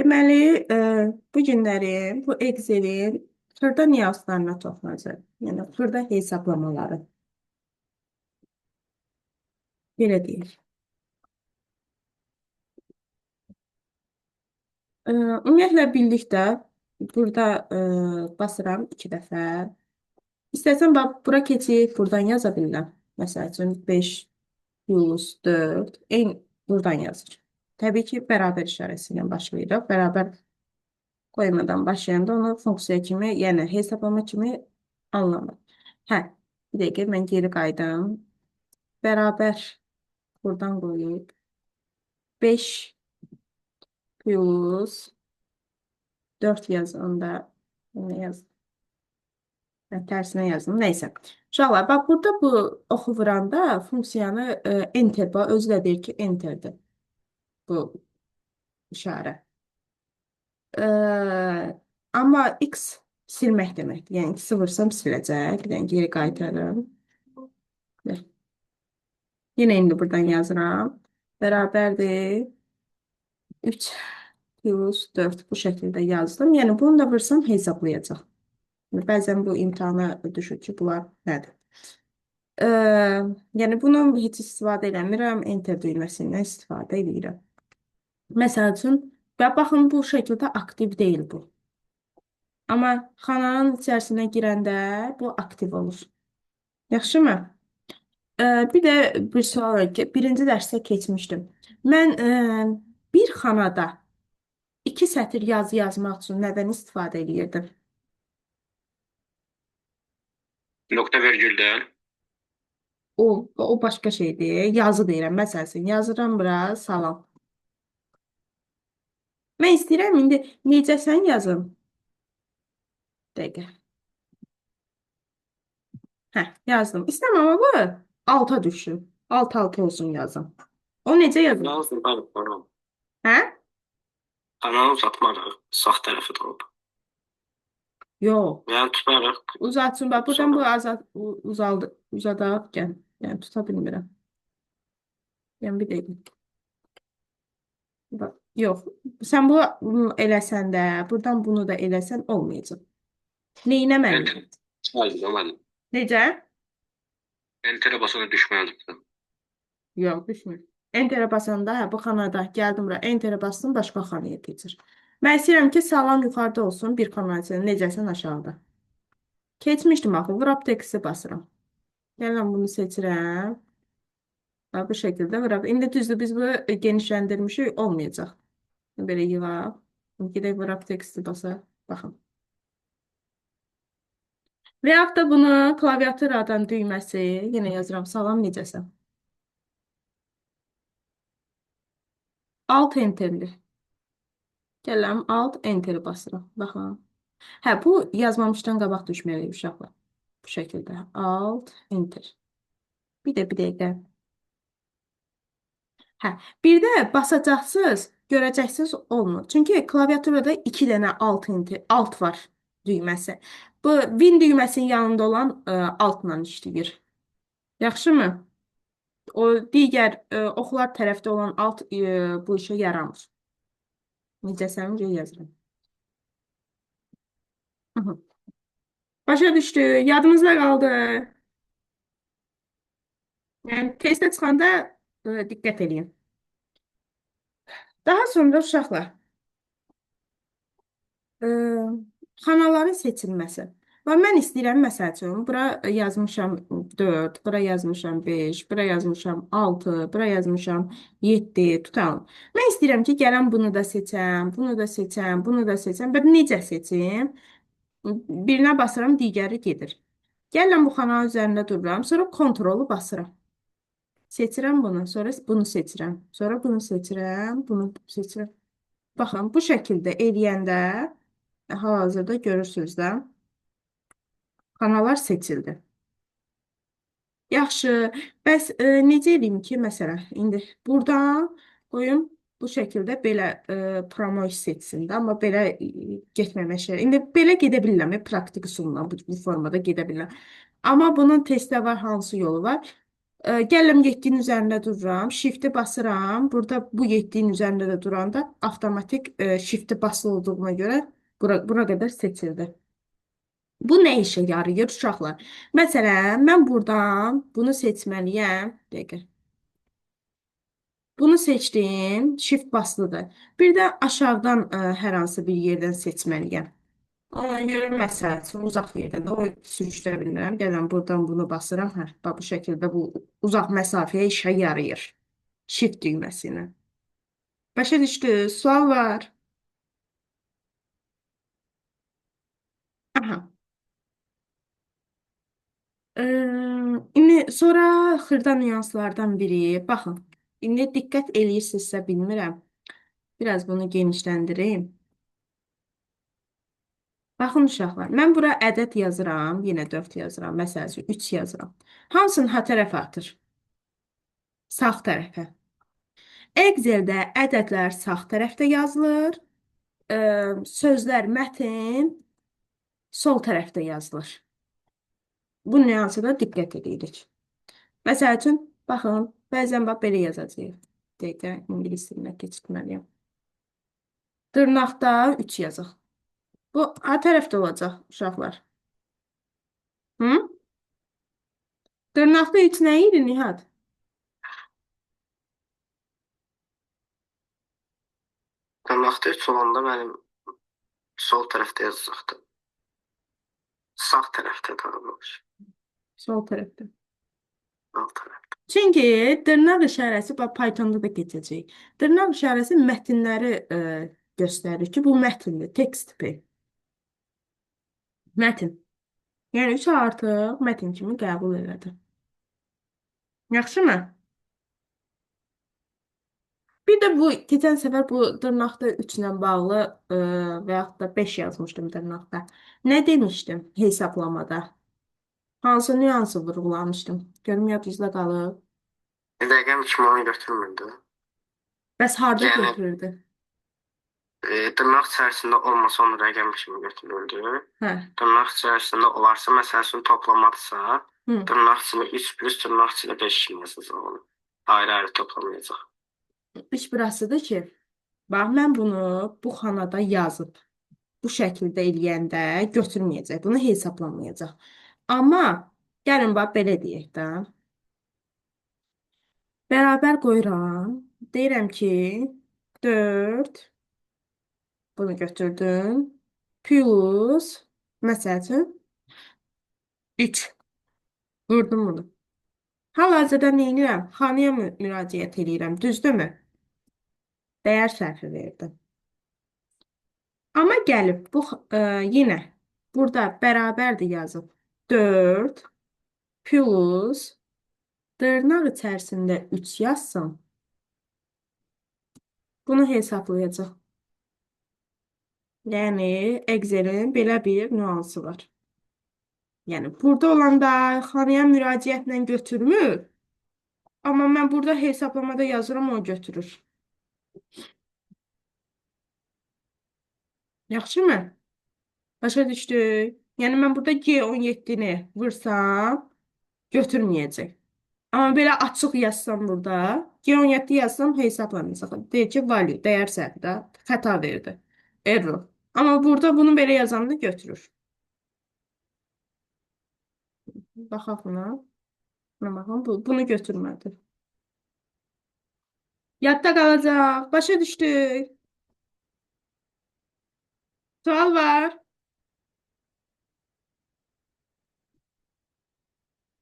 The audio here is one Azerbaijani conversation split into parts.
Deməli, bu günləri bu Excelin xırda nüanslarına toxunacaq. Yəni xırda hesablamaları. Belə deyək. Ümumiyyətlə bildikdə burada basıram 2 dəfə. İstəsəm bax bura keçib buradan yaza bilirəm. Məsəl üçün 5 plus 4 eyni buradan yazır. Təbii ki, bərabər işarəsi ilə başlayırıq. Bərabər qoymadan başlayanda onu funksiya kimi, yəni hesablama kimi anlamır. Hə, bir dəqiqə mən geri qayıdım. Bərabər buradan qoyub 5 plus 4 yazanda nə yaz? Hə, tərsinə yazdım. Nəysə. Uşaqlar, bax burada bu oxu vuranda funksiyanı enter, bax özü də deyir ki, enterdir bu işarə. E, amma x silmək deməkdir. Yəni x-i vursam siləcək. Bir dənə geri qaytarım. Yenə indi buradan yazıram. Bərabərdir 3 plus 4 bu şəkildə yazdım. Yəni bunu da vursam hesablayacaq. Bəzən bu imtahana düşür ki, bunlar nədir? Yəni bunu heç istifadə eləmirəm. Enter düyməsindən istifadə edirəm. Məsəl üçün, və baxın bu şəkildə aktiv deyil bu. Amma xananın içərisinə girəndə bu aktiv olur. Yaxşımı? Bir də bir sual var ki, birinci dərsdə keçmişdim. Mən bir xanada iki sətir yazı yazmaq üçün nədən istifadə edirdim? Nokta virgüldən. O başqa şeydir. Yazı deyirəm. Məsəl üçün, yazıram bura salam. Mən istəyirəm indi necəsən yazım. Dəqiqə. Hə, yazdım. İstəməm amma bu alta düşsün. Alt alta olsun yazım. O necə yazılır? Kanalı uzatmarıq. Kanal. Hə? Kanalı uzatmarıq. Sağ tərəfi doğru. Yox. Yəni tutarıq. Uzatsın. Bax buradan bu Sonra. azad uzaldı, uzadaq gəl. Yəni tuta bilmirəm. Yəni bir dəqiqə. Bax, yox. Sən bunu eləsən də, buradan bunu da eləsən olmayacaq. Neynəməliyəm? Enter. Necə? Enter'e basana düşməlidir. Yox, düşmür. Enter'e basanda, hə, bu xanada gəldim bura, Enter'e bastım, başqa xanaya keçir. Mən istəyirəm ki, salam yuxarıda olsun, bir xana içində, necəsən aşağıda. Keçmişdim axı, wrap text'i basıram. Gəlirəm bunu seçirəm. Bax, bu şəkildə wrap. İndi düzdür, biz bunu genişləndirmişik, olmayacaq. Belə yığaq. Gedək wrap text'i basaq. Baxın. Və yaxud da bunu klaviaturadan düyməsi, yenə yazıram, salam necəsən? Alt enterli. Gəlirəm, alt enter basıram. Baxın. Hə, bu yazmamışdan qabaq düşməli uşaqlar. Bu şəkildə. Alt enter. Bir də bir dəqiqə. Hə, bir də basacaqsınız, görəcəksiniz olmur. Çünki klaviaturada 2 dənə alt enter, alt var düyməsi. Bu Win düyməsinin yanında olan altla işləyir. Yaxşımı? O digər oxlar tərəfdə olan alt bu işə yaramır. Necəsən yazıram. Başa düşdü, yadımızda qaldı. Yəni testə çıxanda diqqət eləyin. Daha sonra uşaqlar, xanaların seçilməsi. Və mən istəyirəm, məsəl üçün, bura yazmışam 4, bura yazmışam 5, bura yazmışam 6, bura yazmışam 7, tutalım. Mən istəyirəm ki, gələn bunu da seçəm, bunu da seçəm, bunu da seçəm. Və necə seçim? Birinə basıram, digəri gedir. Gəlirəm bu xananın üzərində dururam, sonra kontrolu basıram. Seçirəm bunu, sonra bunu seçirəm, sonra bunu seçirəm, bunu seçirəm. Baxın, bu şəkildə eləyəndə hal-hazırda görürsünüz də, xanalar seçildi. Yaxşı, bəs necə eləyim ki, məsələn, indi buradan qoyum bu şəkildə belə promoy seçsin də, amma belə getməmək şey. İndi belə gedə bilirəm, praktik üsulla bu formada gedə bilirəm. Amma bunun testdə var, hansı yolu var? Gəlirəm 7-nin üzərində dururam. Shift-i basıram. Burada bu 7-nin üzərində də duranda avtomatik shift-i basılı olduğuna görə bura qədər seçildi. Bu nə işə yarayır uşaqlar? Məsələn, mən buradan bunu seçməliyəm. Dəqiqə. Bunu seçdim. Shift basılıdır. Bir də aşağıdan hər hansı bir yerdən seçməliyəm. Ona görə məsəl üçün uzaq yerdən də o sürüşdürə bilmirəm. Gələn buradan bunu basıram. Hə, bax bu şəkildə bu uzaq məsafəyə işə yarayır. Shift düyməsi ilə. Başa düşdünüz? Sual var. Aha. İndi sonra xırda nüanslardan biri. Baxın, indi diqqət eləyirsinizsə bilmirəm. Biraz bunu genişləndirim. Baxın uşaqlar, mən bura ədəd yazıram, yenə 4 yazıram, məsəl üçün 3 yazıram. Hansını ha tərəfə atır? Sağ tərəfə. Exceldə ədədlər sağ tərəfdə yazılır, sözlər, mətn sol tərəfdə yazılır. Bu nüansa da diqqət edirik. Məsəl üçün, baxın, bəzən bax belə yazacağıq. Dəqiqə, ingilis dilinə keçirtməliyəm. Dırnaqda 3 yazaq. Bu A tərəfdə olacaq uşaqlar. Hı? Dırnaqda 3 nə idi Nihat? Dırnaqda 3 olanda mənim sol tərəfdə yazacaqdı. Sağ tərəfdə daha doğrusu. Sol tərəfdə. Sağ tərəfdə. Çünki dırnaq işarəsi bax Pythonda da keçəcək. Dırnaq işarəsi mətnləri göstərir ki, bu mətndir, tekst tipi. Mətn. Yəni 3 artıq mətn kimi qəbul elədi. Yaxşımı? Bir də bu keçən səfər bu dırnaqda 3 ilə bağlı və yaxud da 5 yazmışdım dırnaqda. Nə demişdim hesablamada? Hansı nüansı vurğulamışdım? Görüm yadınızda qalıb. Rəqəm kimi onu götürmürdü. Bəs harda Yəni götürürdü? Dırnaq içərisində olmasa onu rəqəm kimi götürürdü. Hə. Dırnaq içərisində olarsa, məsəl üçün toplamadısa, Hı. dırnaq içində 3 plus dırnaq içində 5 kimi yazacaq onu. Ayrı-ayrı toplamayacaq. İş burasıdır ki, bax mən bunu bu xanada yazıb bu şəkildə eləyəndə götürməyəcək, bunu hesablamayacaq. Amma gəlin bax belə deyək də. Bərabər qoyuram. Deyirəm ki, 4 bunu götürdüm. Plus məsəl üçün 3. Vurdum bunu. Hal-hazırda nə edirəm? Xanaya müraciət eləyirəm. Düzdürmü? Dəyər səhvi verdim. Amma gəlib bu yenə burada bərabərdir yazıb 4 plus dırnaq içərisində 3 yazsam bunu hesablayacaq. Yəni Excelin belə bir nüansı var. Yəni burada olanda xanaya müraciətlə götürmür. Amma mən burada hesablamada yazıram, o götürür. Yaxşımı? Başa düşdük? Yəni mən burada G17-ni vursam götürməyəcək. Amma belə açıq yazsam burada, G17 yazsam hesablanacaq. Deyir ki, value, dəyər səhvi də xəta verdi. Error. Amma burada bunu belə yazanda götürür. Baxaq buna. Buna baxın, bunu götürmədi. Yadda qalacaq. Başa düşdük. Sual var.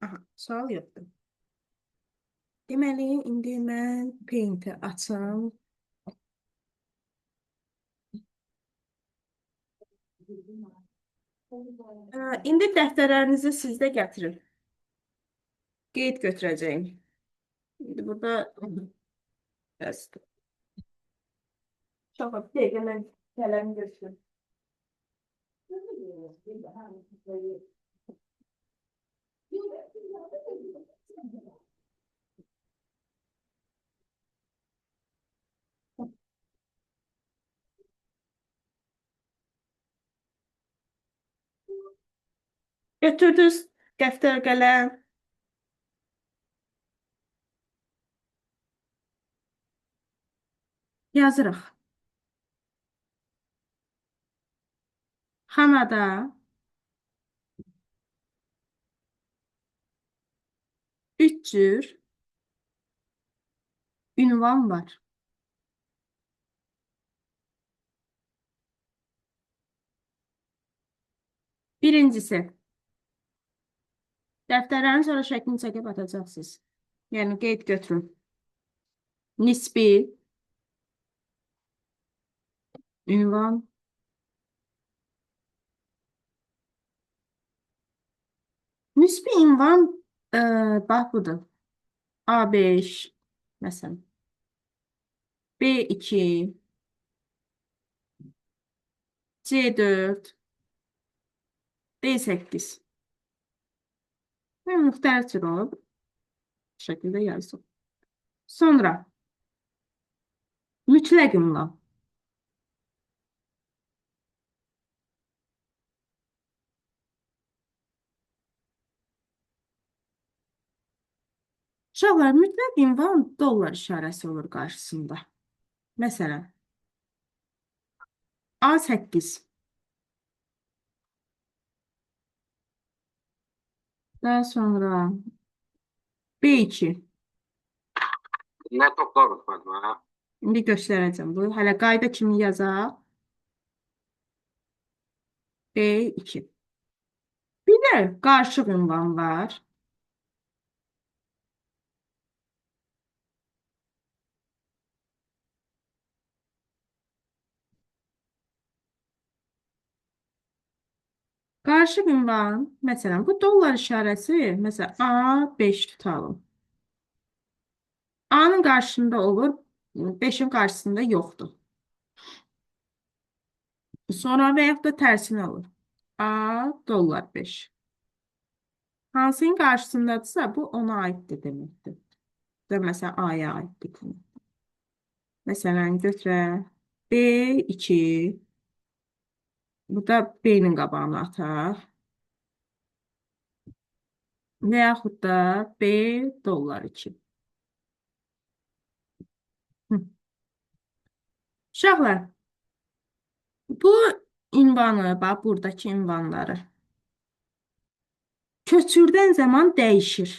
Aha, sual yoxdur. Deməli, indi mən Paint-i açım. İndi dəftərlərinizi siz də gətirin. Qeyd götürəcəyim. İndi burada bəs. Çox bir dəqiqə mən qələm götürüm. Götürdünüz dəftər, qələm. Yazırıq. Xanada 3 cür ünvan var. Birincisi, dəftərlərin sonra şəklini çəkib atacaqsınız. Yəni qeyd götürün. Nisbi ünvan. Nisbi ünvan bax budur. A5 məsələn. B2, C4, D8. Yəni, müxtəlif cür olub. Bu şəkildə yazdıq. Sonra mütləq ünvan. Uşaqlar, mütləq ünvan dollar işarəsi olur qarşısında. Məsələn, A8. Daha sonra B2. Nə topladıq Fatma? İndi göstərəcəm. Bu hələ qayda kimi yazaq. B2. Bir də qarışıq ünvan var. Qarışıq ünvan, məsələn, bu dollar işarəsi, məsələn, A5 tutalım. A-nın qarşısında olur, 5-in qarşısında yoxdur. Sonra və yaxud da tərsinə olur. A dollar 5. Hansının qarşısındadırsa, bu ona aiddir deməkdir. Da, məsələn, A-ya aiddir. Məsələn, götürək B2. Bu da B-nin qabağına ataq. Və yaxud da B dollar 2. Hı. Uşaqlar, bu ünvanı, bax, buradakı ünvanları köçürdən zaman dəyişir.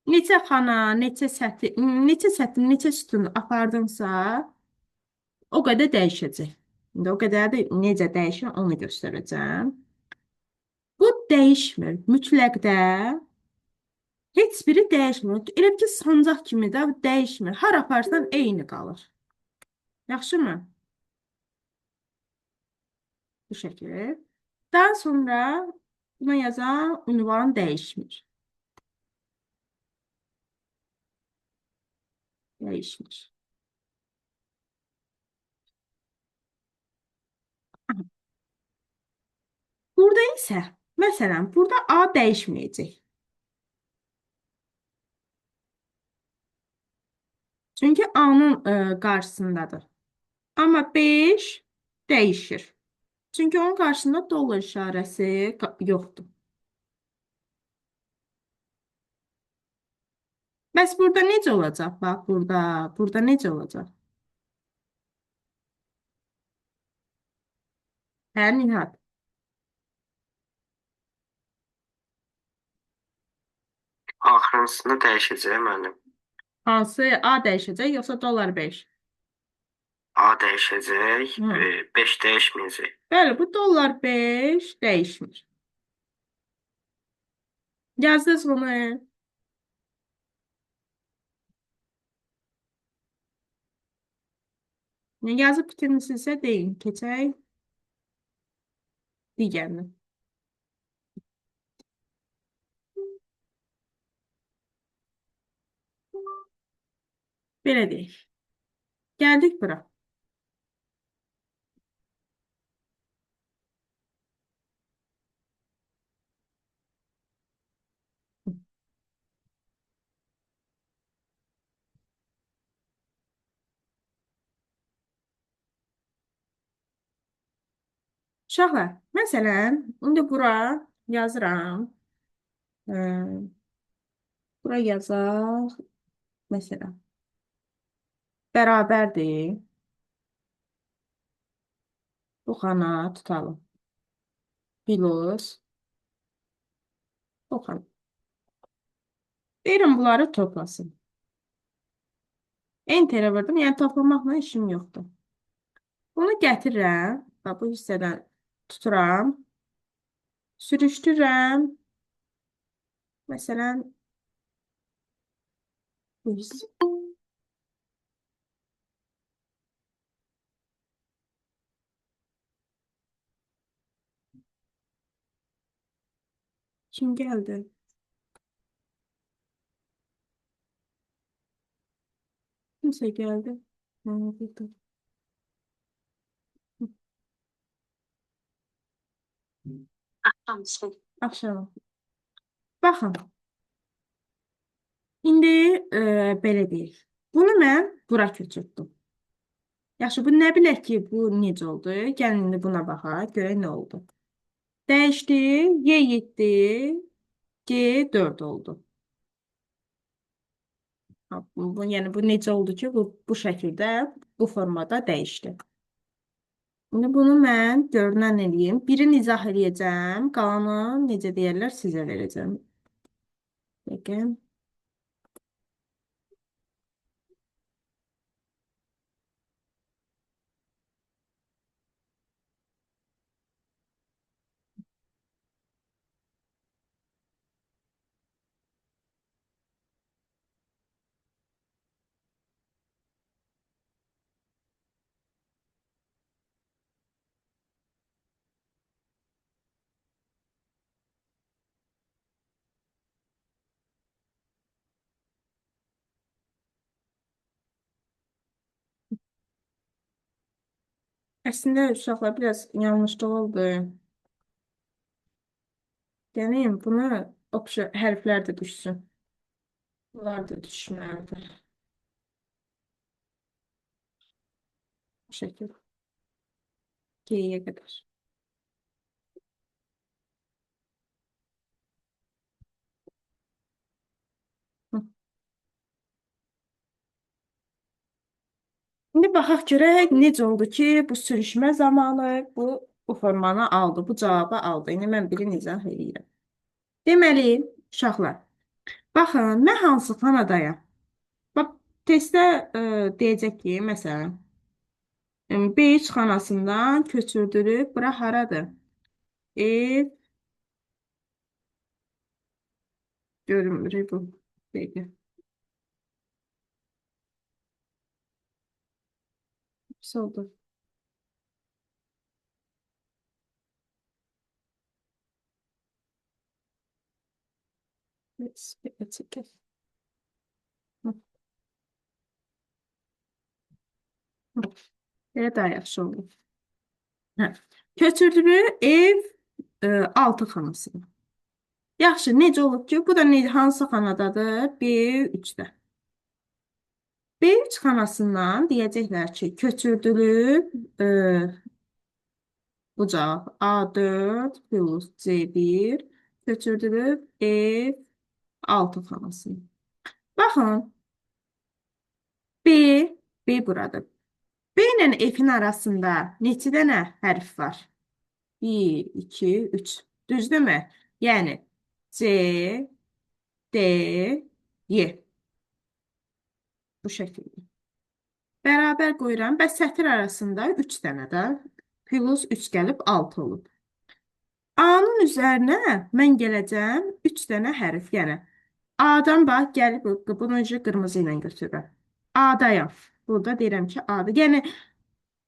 Neçə xana, neçə sətir, neçə sətir, neçə sütun apardınsa, o qədər dəyişəcək. İndi o qədər də necə dəyişir, onu göstərəcəm. Bu dəyişmir. Mütləqdə heç biri dəyişmir. Elə ki, sancaq kimi də dəyişmir. Hara aparsan eyni qalır. Yaxşımı? Bu şəkil. Daha sonra buna yazan ünvan dəyişmir. Dəyişmir. Burada isə, məsələn, burada A dəyişməyəcək. Çünki A-nın qarşısındadır. Amma 5 dəyişir. Çünki onun qarşısında dollar işarəsi yoxdur. Bəs burada necə olacaq? Bax, burada necə olacaq? Hə, Nihat? Axırıncısında dəyişəcək müəllim. Hansı A dəyişəcək, yoxsa dollar 5? A dəyişəcək, 5 dəyişməyəcək. Bəli, bu dollar 5 dəyişmir. Yazdınız bunu? Yazıb bitirmisinizsə deyin, keçək digərinə. Belə deyək. Gəldik bura. Uşaqlar, məsələn, indi bura yazıram. Bura yazaq. Məsələn, bərabərdir. Bu xana tutalım. Plus bu xana. Deyirəm bunları toplasın. Enter'e vurdum. Yəni toplamaqla işim yoxdur. Bunu gətirirəm. Bax, bu hissədən tuturam. Sürüşdürürəm. Məsələn, bu hissə. Kim gəldi? Kimsə gəldi. Ha, burada. Axşam. Axşam. Baxın. İndi belə deyək. Bunu mən bura köçürtdüm. Yaxşı, bu nə bilək ki, bu necə oldu? Gəlin indi buna baxaq, görək nə oldu. Dəyişdi, Y7, G4 oldu. Ha, yəni bu necə oldu ki, bu şəkildə, bu formada dəyişdi. İndi bunu mən görünən eləyim. Birini izah eləyəcəm, qalanı necə deyərlər sizə verəcəm. Dəqiqə. Əslində uşaqlar biraz yanlışlıq oldu. Yəni bunu opşa hərflər də düşsün. Bunlar da düşməlidir. Bu şəkil. G-yə qədər. İndi baxaq görək necə oldu ki, bu sürüşmə zamanı bu formanı aldı, bu cavabı aldı. İndi mən birini izah eləyirəm. Deməli, uşaqlar, baxın, mən hansı xanadayam? Bax, testdə deyəcək ki, məsələn, B3 xanasından köçürdülüb, bura haradır? F görünmür bu. Dəqiqə. Pis oldu. Belə çəkək. Hı. Hı. Belə daha yaxşı oldu. Hə. Köçürdülür ev 6 xanasına. Yaxşı, necə olub ki, bu da hansı xanadadır? B3-də. B3 xanasından deyəcəklər ki, köçürdülüb bu cavab A4 plus C1 köçürdülüb F6 xanasına. Baxın, B, B burada. B ilə F-in arasında neçə dənə hərf var? 1, 2, 3. Düzdürmü? Yəni C, D, Y. Bu şəkildə. Bərabər qoyuram. Bəs sətir arasında 3 dənə də plus 3 gəlib 6 olub. A-nın üzərinə mən gələcəm 3 dənə hərf. Yəni A-dan bax gəlib bunu qırmızı ilə götürürəm. A-dayam. Burada deyirəm ki, A-da. Yəni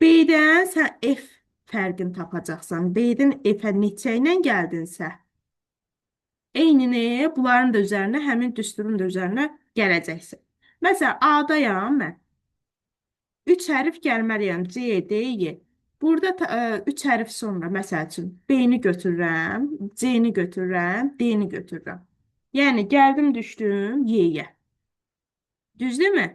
B-dən sən F fərqini tapacaqsan. B-dən F-ə neçə ilə gəldinsə, eynini bunların da üzərinə, həmin düsturun da üzərinə gələcəksən. Məsələn, A-dayam mən. 3 hərf gəlməliyəm. C, D, Y. Burada 3 hərf sonra, məsəl üçün, B-ni götürürəm, C-ni götürürəm, D-ni götürürəm. Yəni, gəldim, düşdüm Y-yə. Düzdürmü?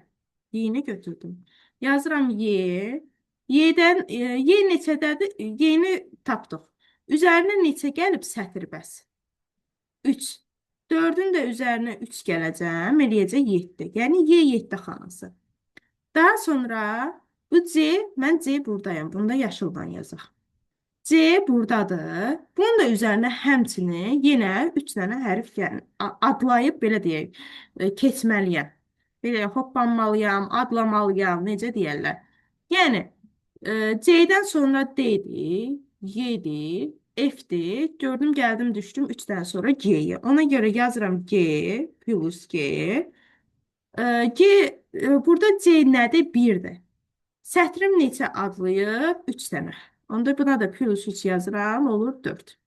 Y-ni götürdüm. Yazıram Y. Y-dən, Y neçədədir? Y-ni tapdıq. Üzərinə neçə gəlib sətir bəs? 3. 4-ün də üzərinə 3 gələcəm, eləyəcək 7. Yəni Y7 xanası. Daha sonra bu C, mən C buradayam. Bunu da yaşıldan yazaq. C buradadır. Bunun da üzərinə həmçinin yenə 3 dənə hərf adlayıb, belə deyək, keçməliyəm. Belə hoppanmalıyam, adlamalıyam, necə deyərlər. Yəni, C-dən sonra D-dir, Y-dir, F-dir. Gördüm, gəldim, düşdüm 3 dənə sonra G-yə. Ona görə yazıram G plus G. G, burada C nədir? 1-dir. Sətrim neçə adlayıb? 3 dənə. Onda buna da plus 3 yazıram, olur 4.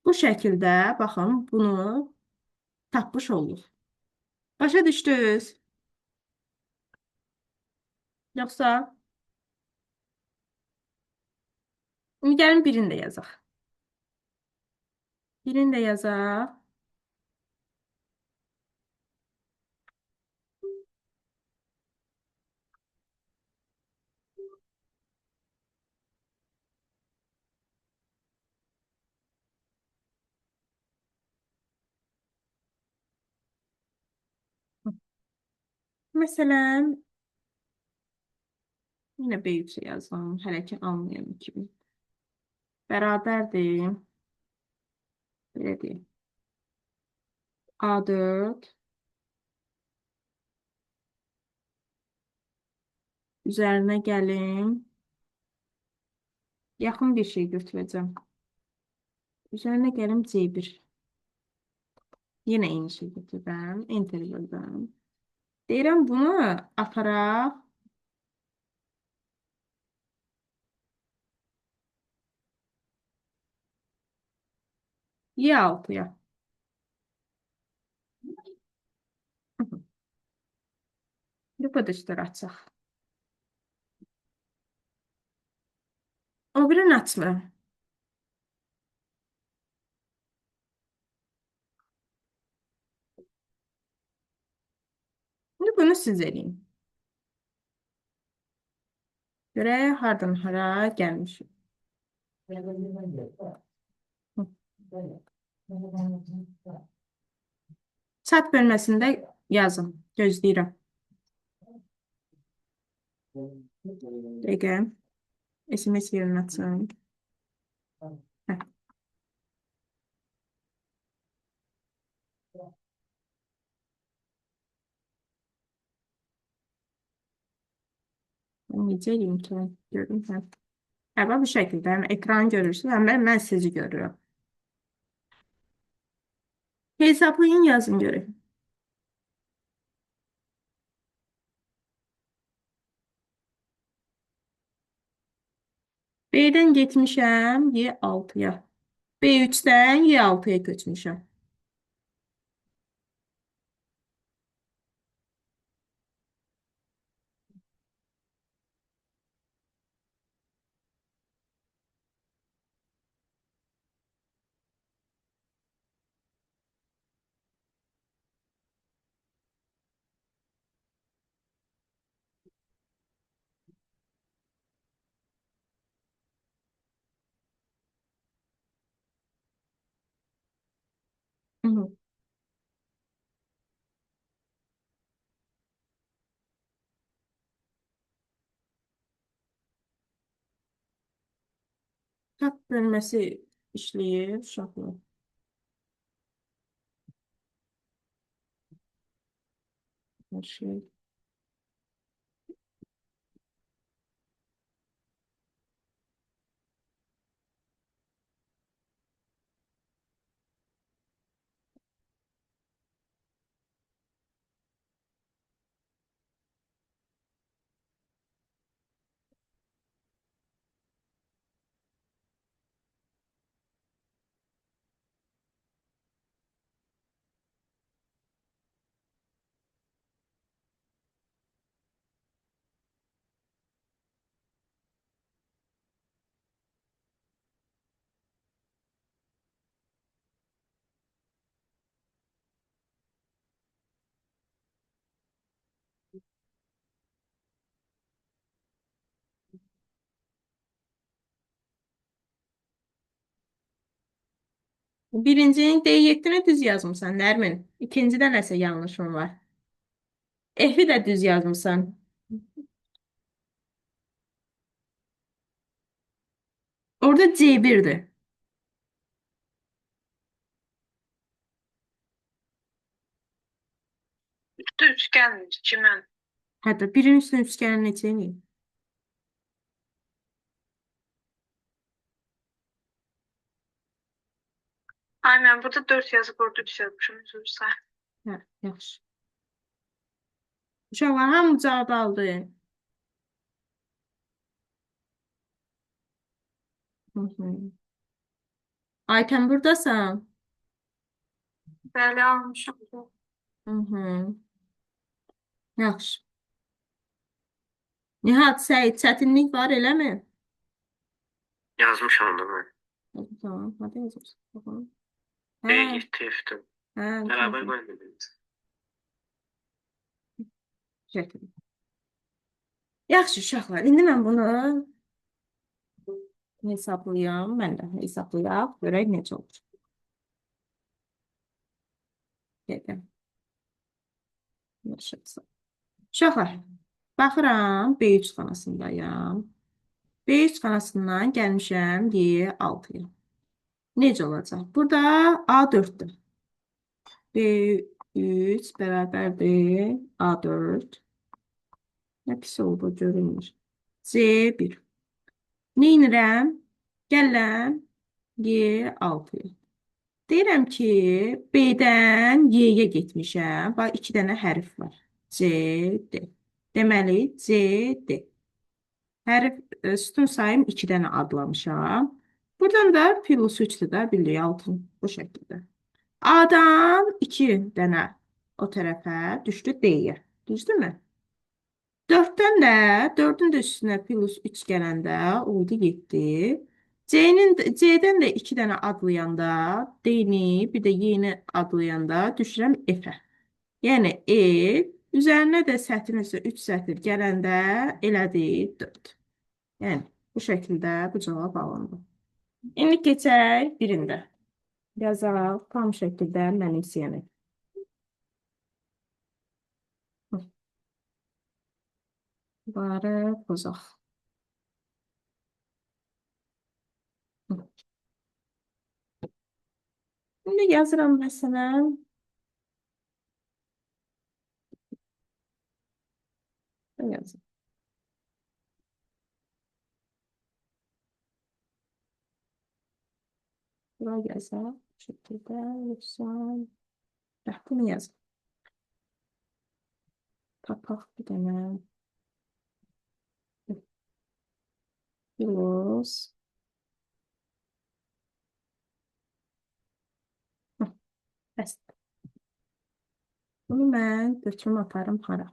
Bu şəkildə, baxın, bunu tapmış olduq. Başa düşdünüz? Yoxsa? İndi gəlin birini də yazaq. Birini də yazaq. Məsələn, yenə B3 yazım, hələ ki anlayın kimi. Bərabərdir. Belə deyim. A4 üzərinə gəlim. Yaxın bir şey götürəcəm. Üzərinə gəlim C1. Yenə eyni şey götürürəm. Enter vurdum. Deyirəm bunu aparaq. Y6'ya. Bu da açaq. O birini açmıram. İndi bunu siz eləyin. Görək hardan hara gəlmişik. Chat bölməsində yazın. Gözləyirəm. Dəqiqə. SMS yerinə açın. Hə. Mən necə eləyim ki? Görüm. Hə. Hə, bax bu şəkildə həm ekran görürsünüz, həm də mən sizi görürəm. Hesablayın, yazın görək. B-dən getmişəm Y6-ya. B3-dən Y6-ya köçmüşəm. Hı hı. Chat bölməsi işləyir uşaqlar. Hər şey. Birincinin D7-ni düz yazmısan, Nərmin. İkincidə nəsə yanlışın var. F-i də düz yazmısan. Orada C1-dir. Üstə üç gəlmir ki mən. Hətta birin üstünə üç gələn neçə eləyim? Ay mən burada 4 yazıb orada 3 yazmışım. Üzr istəyirəm. Hə, yaxşı. Uşaqlar, hamı cavab aldı. Hı -hı. Aytən buradasan? Bəli, almışam. Hı -hı. Yaxşı. Nihat, Səid, çətinlik var eləmi? Yazmışam da mən. Tamam, hadi yazırsan. Baxalım. Hə, D7 F4. hə, Beraber tamam. koymadınız. Şəkil. Yaxşı uşaqlar, indi mən bunu hesablayam. Mən də hesablayaq, görək necə olur. Gedim. Yaşasın. Uşaqlar, baxıram B3 xanasındayam. B3 xanasından gəlmişəm Y6-ya. Necə olacaq? Burada A4-dür. B3 bərabərdir A4. Nə pis oldu, görünmür. C1. Neynirəm? Gəlirəm Y6-ya. Deyirəm ki, B-dən Y-yə getmişəm. Bax, iki dənə hərf var. C, D. Deməli, C, D. Hərf, sütun sayım iki dənə adlamışam. Buradan da plus 3-dür də, bilirik, altın bu şəkildə. A-dan 2 dənə o tərəfə düşdü D-yə. Düzdürmü? 4-dən də, 4-ün də üstünə plus 3 gələndə oldu 7. C-dən də 2 dənə adlayanda D-ni, bir də Y-ni adlayanda düşürəm F-ə. Yəni E, üzərinə də sətrin üstə 3 sətir gələndə elədi 4. Yəni bu şəkildə bu cavab alındı. İndi keçək birində. Yazaq tam şəkildə mənimsəyənək. Bunları pozaq. Şimdi yazıram məsələn. Yazıram. Bura yazaq. Bu şəkildə yoxsa bunu yazaq. Tapaq bir dənə. Plus. Bəs. Bunu mən götürüm aparım hara?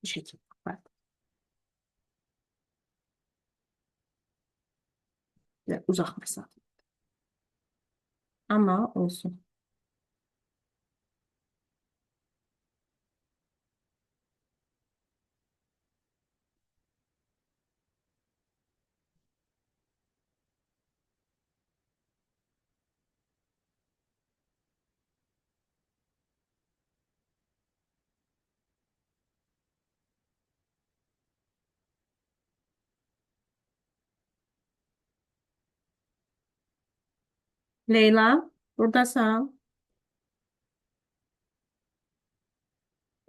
Bu şekilde. Bak. Uzaq məsafə. Amma olsun. Leyla, buradasan.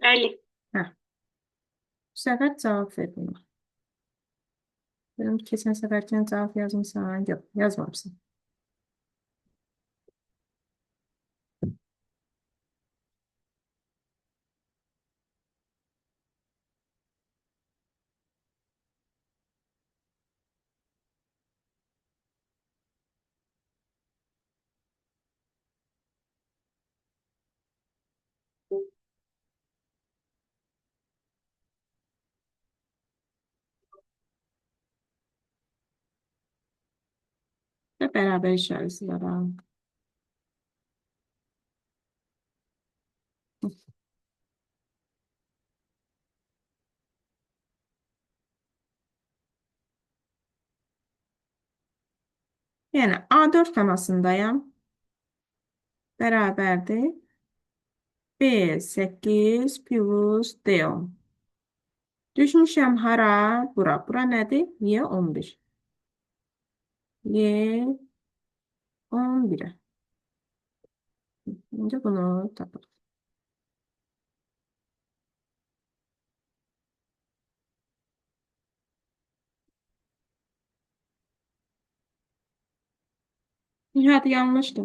Bəli. Hə. Bu səfər cavab ver buna. Benim keçən səfərkən cavab yazmısan? Yox, yazmamışsan. Və bərabər işarəsi var. Ha. Yəni A4 xanasındayam. Bərabərdir. B8 plus D10. Düşmüşəm hara? Bura. Bura nədir? Y11. Y11'e. İndi bunu tapaq. Nihat yanlıştı.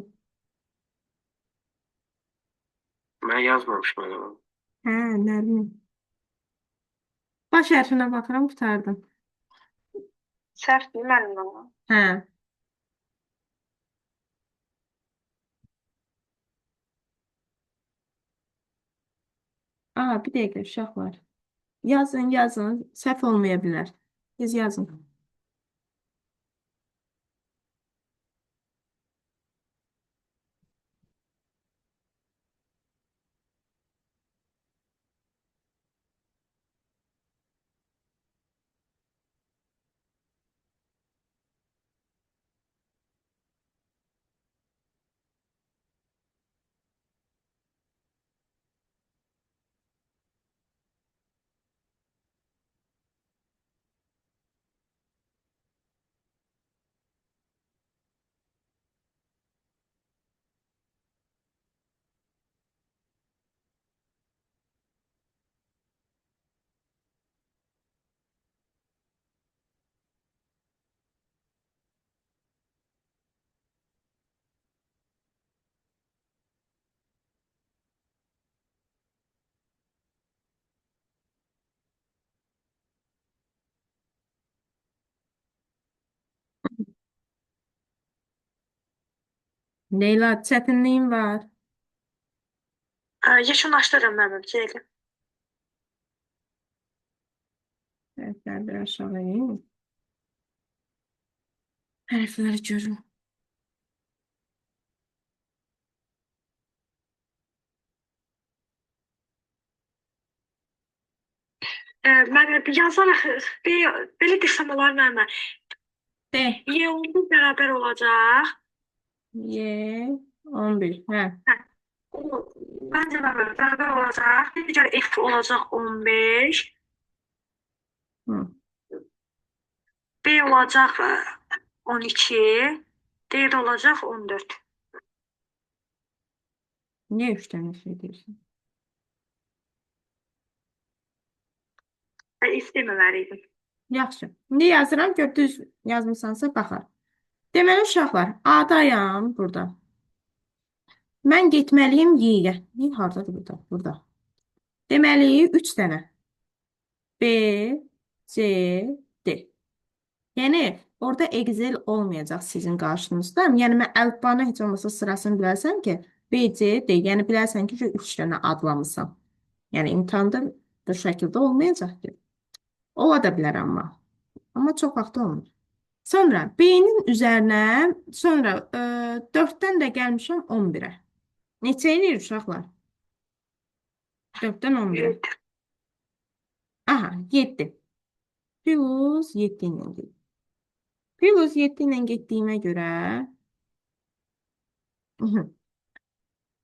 Mən yazmamışım elə onu. Hə, Nərmin. Baş hərfinə baxıram, qurtardım. Səhvdir müəllim amma. Hə. Aa, bir dəqiqə uşaqlar. Yazın, yazın. Səhv olmaya bilər. Siz yazın. Leyla, çətinliyim var. Yekunlaşdırıram müəllim, C ilə. Hərflər bir aşağı in. Hərfləri görün. Müəllim, yazaraq belə desəm olar müəllim. D. Y11 bərabər olacaq. Y11. Hə. Hə. O, məncə müəllim, bərabər olacaq. Digər F olacaq 15. Hı. B olacaq 12. D də olacaq 14. Niyə 3 dənə şey deyirsən? F deməməliydim. Yaxşı. İndi yazıram, gör düz yazmısansa baxar. Deməli uşaqlar, A-dayam burada. Mən getməliyim Y-yə. Y hardadır burada? Burada. Deməli, 3 dənə. B, C, D. Yəni, orada Excel olmayacaq sizin qarşınızda. Yəni, mən əlifbanı heç olmasa sırasını bilərsən ki, B, C, D. Yəni, bilərsən ki, 3 dənə adlamısan. Yəni, imtahanda bu şəkildə olmayacaq ki. Ola da bilər amma. Amma çox vaxt olmur. Sonra B-nin üzərinə, sonra 4-dən də gəlmişəm 11-ə. Neçə eləyir uşaqlar? 4-dən 11-ə. 7. Aha, 7. Plus 7 ilə gedir. Plus 7 ilə getdiyimə görə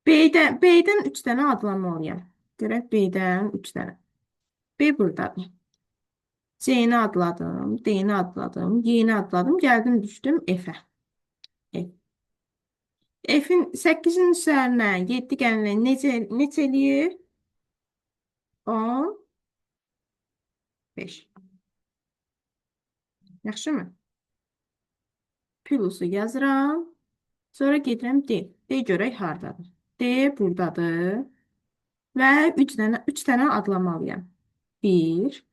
B-dən 3 dənə adlamalıyam. Görək B-dən 3 dənə. B buradadır. C-ni adladım, D-ni adladım, Y-ni adladım, gəldim düşdüm F-ə. F. F-in 8-in üzərinə 7 gələndə necə eləyir? 15. Yaxşımı? Plusu yazıram. Sonra gedirəm D. D görək hardadır. D buradadır. Və 3 dənə adlamalıyam. 1,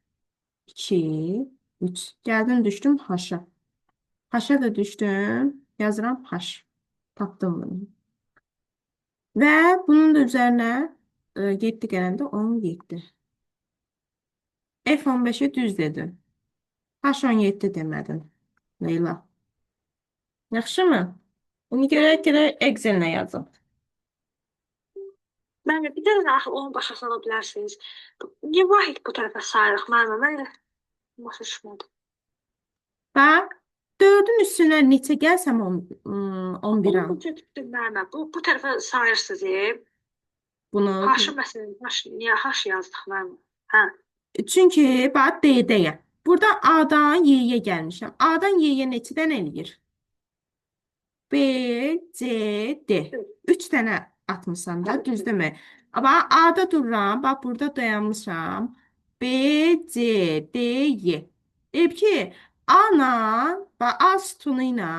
2, 3. Gəldim, düşdüm H-a. H-a da düşdüm. Yazıram H. Tapdım bunu. Və bunun da üzərinə 7 gələndə 17. F15'i düz dedim. H17 demədin, Leyla. Yaxşımı? İndi görək görək Excel-nə yazım. Mən də bir dənə axı onu başa sala bilərsiniz. Niyə vahid bu tərəfə sayırıq müəllimə? Mən elə başa düşmədim. Bax, 4-ün üstünə neçə gəlsəm 11 Onu am. başa düşdüm müəllimə. Bu tərəfə sayırsınız. Bunu. H-ı məsələn, H, niyə H yazdıq müəllimə? Hə. Çünki bax D-dəyəm. Burada A-dan Y-yə gəlmişəm. A-dan Y-yə neçə dənə eləyir? B, C, D. 3 dənə atmışam da, düzdürmü? Amma A-da dururam, bax burada dayanmışam. B, C, D, Y. Deyib ki, A-la, bax A sütunu ilə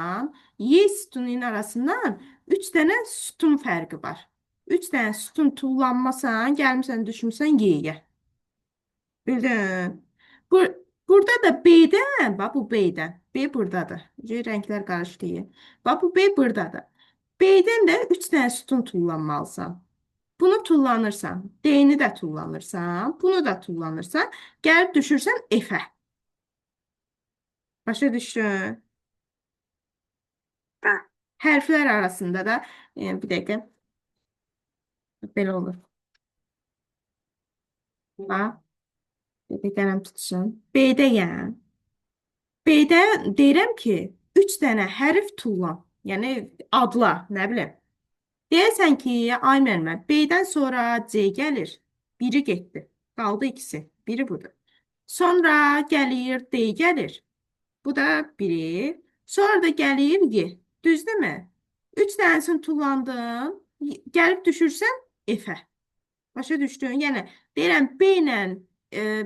Y sütunu ilə arasından 3 dənə sütun fərqi var. 3 dənə sütun tullanmasan, gəlmisən, düşmüsən Y-yə. Bildin? Bu, burada da B-dən, bax bu B-dən. B buradadır. Rənglər qarışdı. Bax bu B buradadır. B-dən də 3 dənə sütun tullanmalısan. Bunu tullanırsan, D-ni də tullanırsan, bunu da tullanırsan, gəlib düşürsən F-ə. Başa düşdün? Hə. Hərflər arasında da, bir dəqiqə, belə olur. Bax, bir qələm tutsun. B-dəyəm. B-də deyirəm ki, 3 dənə hərf tullan. Yəni adla, nə bilim. Deyəsən ki, ay müəllimə, B-dən sonra C gəlir. Biri getdi. Qaldı ikisi. Biri budur. Sonra gəlir D gəlir. Bu da biri. Sonra da gəlir Y. Düzdürmü? 3 dənəsini tullandın. Gəlib düşürsən F-ə. Başa düşdün? Yəni deyirəm B ilə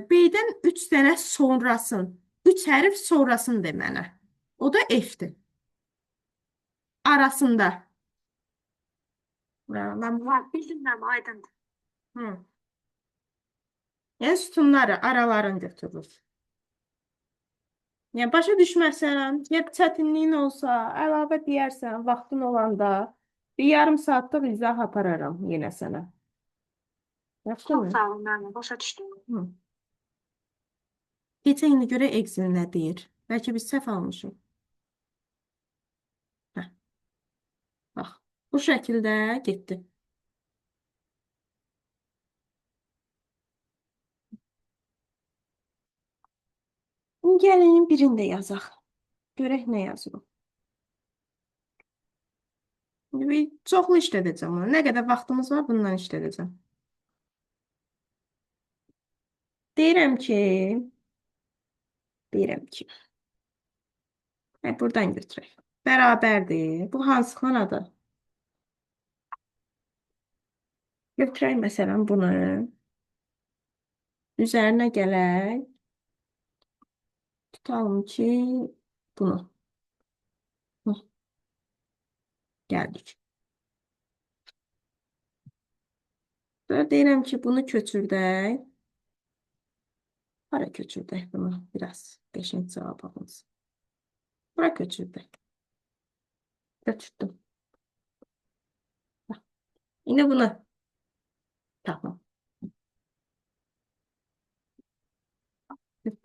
B-dən 3 dənə sonrasın. 3 hərf sonrasın de mənə. O da F-dir. Arasında. Mən Var, bildim müəllimə, aydındır. Hı. Yəni sütunları aralarını götürür. Yəni başa düşməsən, ya çətinliyin olsa, əlavə deyərsən, vaxtın olanda bir yarım saatlıq izah apararam yenə sənə. Yaxşımı? Çox sağ olun müəllimə, başa düşdüm. Hı. Keçən ilə görə Excel nə deyir? Bəlkə biz səhv almışıq. Hə. Bax, bu şəkildə getdi. Gəlin birini də yazaq. Görək nə yazırıq. Bir çoxlu işlədəcəm bunu. Nə qədər vaxtımız var, bundan işlədəcəm. Deyirəm ki, deyirəm ki, hə, buradan götürək. Bərabərdir. Bu hansı xanadır? Götürək məsələn bunu. Üzərinə gələk. Tutalım ki, bunu. Hı. Gəldik. Sonra deyirəm ki, bunu köçürdək. Hara köçürdək bunu? Biraz qəşəng cavab alınsın. Bura köçürdək. Köçürdüm. Bax. İndi bunu tapam.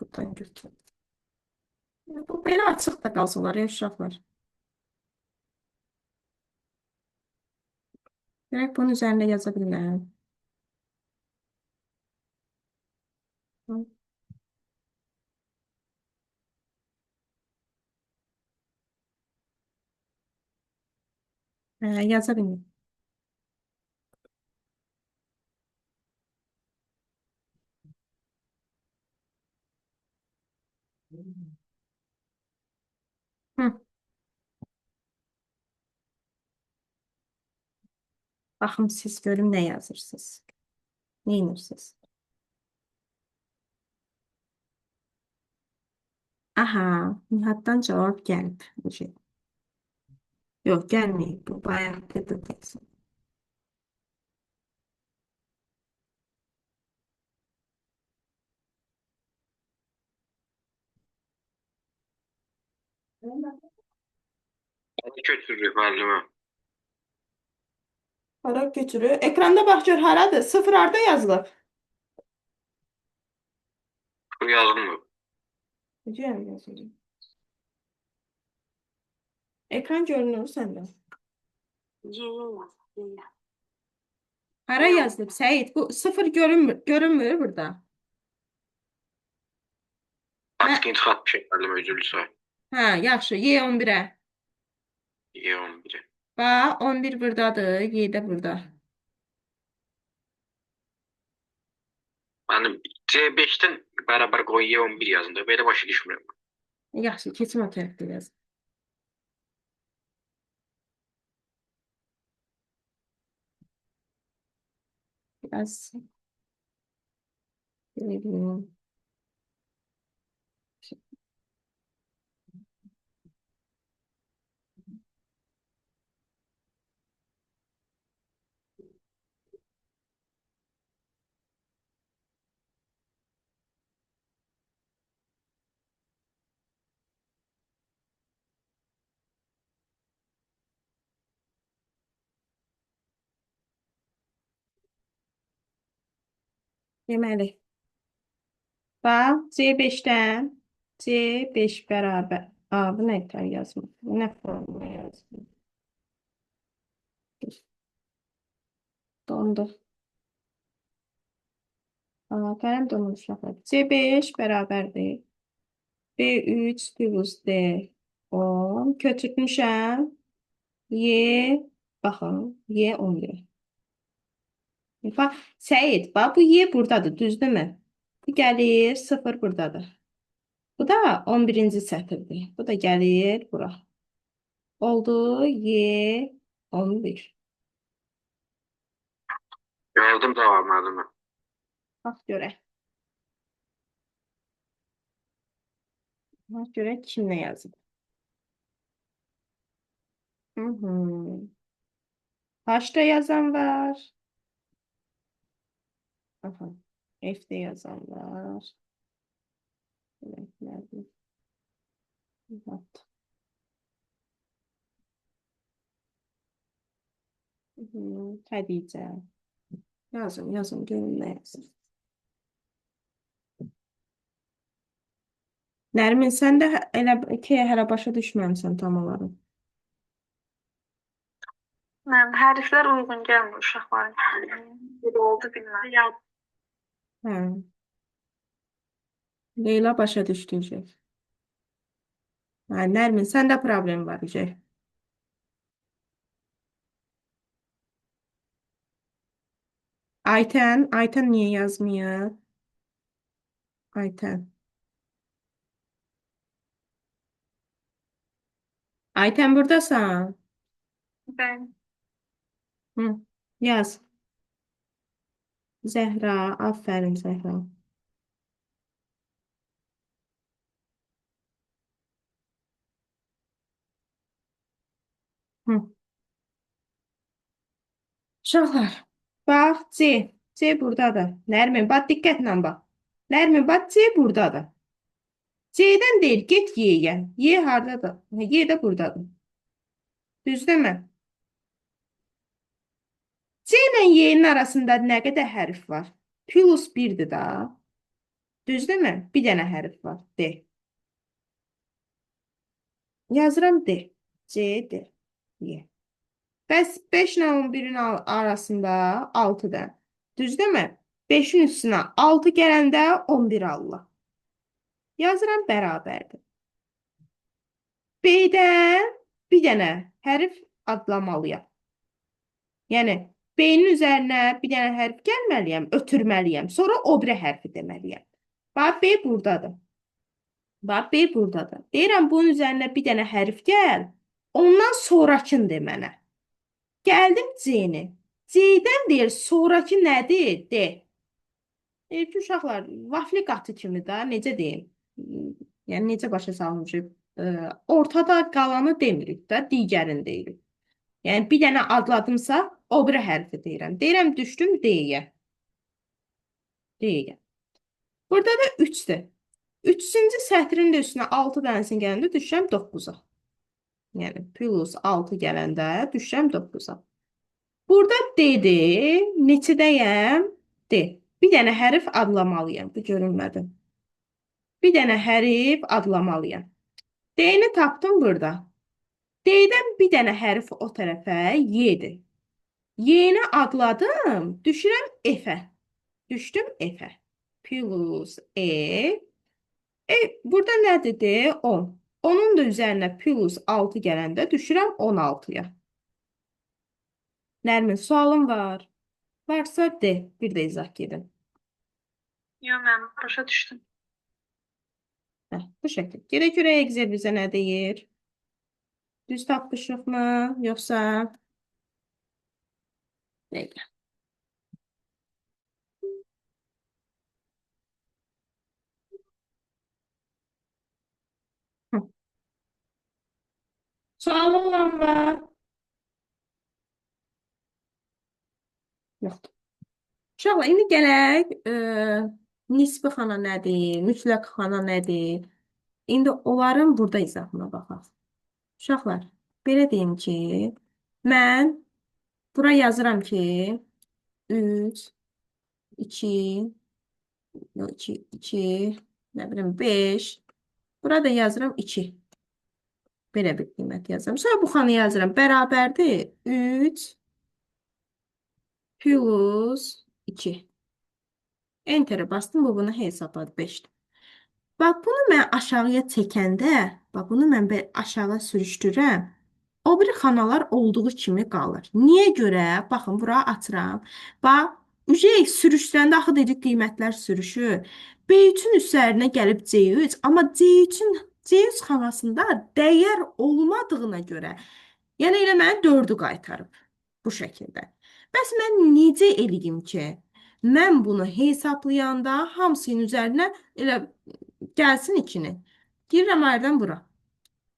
Buradan götür. Bu belə açıq da qalsınlar, ya uşaqlar. Görək bunun üzərində yaza bilirəm. Hə, yaza bilmirəm. Hı. Baxım siz görüm nə yazırsınız. Nə edirsiniz? Aha, Nihatdan cavab gəlib. Şey. Yox, gəlməyib. Bu bayaq dedi deyəsən. Köçürürük müəllimə. Hara köçürür? Ekranda bax gör haradır? Sıfır harda yazılıb? Bu yazılmır. Necə yazılır? Ekran görünür səndə. Y yaz. Y. Hara Y yazdım? Səyid, bu sıfır görünmür, görünmür burada. Mən, Screenshot bir şey müəllim özür diləyirəm. hə, yaxşı, Y11-ə. Y11-ə. Bax, 11 buradadır, Y də burada. Mənim C5-dən bərabər qoyun Y11 yazın da. Belə başa düşmürəm. Yaxşı, keçim o tərəfdə yaz. Biraz belə deyim. Deməli, bax, C5-dən C5 bərabər. Aa, bu nə tər yazmaq? Bu nə forma yazmaq? Dondu. Aa, qələm donmuş uşaqlar. C5 bərabərdir. B3 plus D 10. Köçürtmüşəm. Y, baxın, Y 11. Bax, Səyid, bax, bu Y buradadır, düzdürmü? Bu gəlir, 0 buradadır. Bu da 11-ci sətirdir. Bu da gəlir bura. Oldu Y 11. Gördüm cavab müəllimi. Bax görək. Bax görək kim nə yazıb. Hı -hı. H da yazan var. Aha. F de yazan var. Evet, nerede? Hı. Hı, Xədicə. Yazın, yazın, görün nə yazın. Nərmin, sən də elə ki, hələ başa düşməmisən tam olaraq. Mənim hərflər uyğun gəlmir uşaqların. Belə oldu bilməm. Ya Hə. Leyla başa düşdürəcək. Hə, Nərmin, səndə problem var icə. Aytən, Aytən niyə yazmıyor? Aytən. Aytən buradasan. ben Hı, yaz. Zəhra, aferin Zəhra. Hı. Uşaqlar, bax C. C buradadır. Nərmin, bax diqqətlə bax. Nərmin, bax C buradadır. C-dən deyil, get Y-yə. Y hardadır? Y də buradadır. Düzdürmü? C ilə Y-nin arasında nə qədər hərf var? Plus 1-dir da. Düzdürmü? Bir dənə hərf var. D. Yazıram D. C, D. Y. Bəs 5 ilə 11-in arasında 6 dənə. Düzdürmü? 5-in üstünə 6 gələndə 11 alırlar. Yazıram bərabərdir. B-dən bir dənə hərf adlamalıyam. Yəni B-nin üzərinə bir dənə hərf gəlməliyəm, ötürməliyəm. Sonra o biri hərfi deməliyəm. Bax B buradadır. Bax B buradadır. Deyirəm bunun üzərinə bir dənə hərf gəl, ondan sonrakını de mənə. Gəldim C-ni. C-dən deyir sonrakı nədir? D. Deyir ki, uşaqlar, vafli qatı kimi da necə deyim? Yəni necə başa salmışıq? Ortada qalanı demirik də, digərini deyirik. Yəni bir dənə adladımsa, o biri hərfi deyirəm. Deyirəm düşdüm D-yə. D-yə. Burada da 3-dür. 3-cü sətrin də üstünə 6 dənəsini gələndə düşürəm 9-a. Yəni plus 6 gələndə düşürəm 9-a. Burada D-dir. Neçədəyəm? D. Bir dənə hərf adlamalıyam. Bu görünmədi. Bir dənə hərf adlamalıyam. D-ni tapdım burada. D-dən bir dənə hərf o tərəfə Y-dir. Y-ni adladım, düşürəm F-ə. Düşdüm F-ə. Plus E. Burada nə dedi? 10. Onun da üzərinə plus 6 gələndə düşürəm 16-ya. Nərmin, sualın var. Varsa de, bir də izah gedin. Yox, mən başa düşdüm. Heh, bu şəkil. Gedək görək Excel bizə nə deyir. Düz tapmışıqmı, yoxsa Dəqiqə. Hı. Sualı olan var? Yoxdur. Uşaqlar, indi gələk nisbi xana nədir, mütləq xana nədir? İndi onların burada izahına baxaq. Uşaqlar, belə deyim ki, mən bura yazıram ki, 3, 2, yox, 2, 2, nə bilim, 5. Burada yazıram 2. Belə bir qiymət yazıram. Sonra bu xanı yazıram. Bərabərdir 3 plus 2. Enter'e bastım. Bu bunu hesabladı 5-dir. Bax, bunu mən aşağıya çəkəndə, bax, bunu mən belə aşağı sürüşdürürəm. O biri xanalar olduğu kimi qalır. Niyə görə? Baxın, bura açıram. Bax, sürüşdürəndə axı dedik qiymətlər sürüşür. B3-ün üzərinə gəlib C3, amma C3 xanasında dəyər olmadığına görə, yəni elə mənə 4-ü qaytarıb bu şəkildə. Bəs mən necə eləyim ki, mən bunu hesablayanda hamısının üzərinə elə gəlsin 2-ni. Girirəm ayrıdan bura.